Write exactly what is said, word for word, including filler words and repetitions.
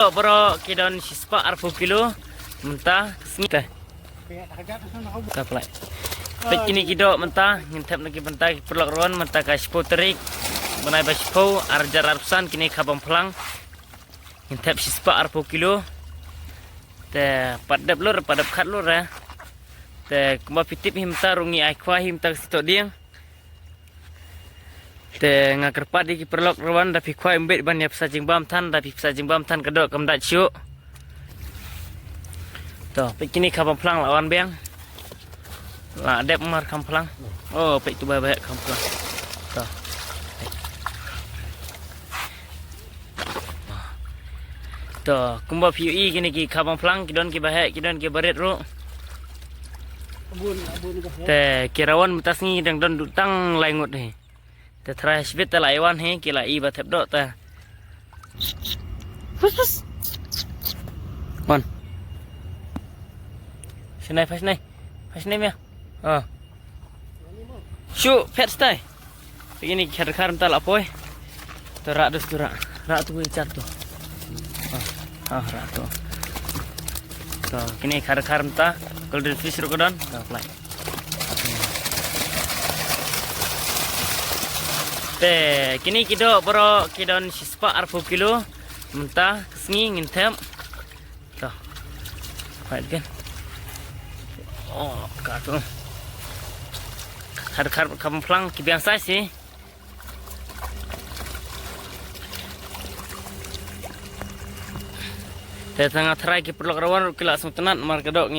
Baroh ki don shispah arphew kilo mynta ka sngi te. Ta pynlait. Peit kine ki doh mynta, ngin thep na ki bynta ki paralok ruh, mynta ka shiphew tarik bnai ba shiphew, ar hajar arphew san, kine kha bamphlang. Ngin thep shispah arphew kilo. Te pat dep lur, pat dep khat lur eh. Te kumba phi tip hi mynta ruh ngi ai khwai hi mynta ka sngi Thohdieng. Te nga kyrpad ïa ki paralok ruh, da phi khwai ym bit ban ïa pisa jingbam than, da phi pisa jingbam than ka doh kam dait shuh. To, peit kine kha bamphlang la wan biang. La dep mar kha bamphlang. Oh, peit tu ba ba kha bamphlang. To. To, kumba phi ïohi kine ki kha bamphlang, ki don ki ba heh, ki don ki ba rit ruh. Abun, abun ka heh. Te ki la wan mynta sngi dang don duh tang lai ngut hi. Te trai shibit te la ïa wan hi, ki la i ba thep doh te. Pus, pus. Wan. Shnai, phai shnai. Phai shnai mia. Ah. Shu, phet stai. Peit kine ki khar khar mynta la poi. To rah dus tu rah. Rah tu i chat tu. Ah, ah, rah tu. To, kine khar khar mynta. Golden fish ruh ka don. To, pynlait. Te, kine ki doh baroh ki don shispah arphew kilo. Mynta ka sngi ngin thep. To. Peit kan. Oh, ka tu. Khar khar kha bamphlang ki biang size hi. Te tang nga tharai ki paralok ruh ki la sngewtynnat namar ka doh ngi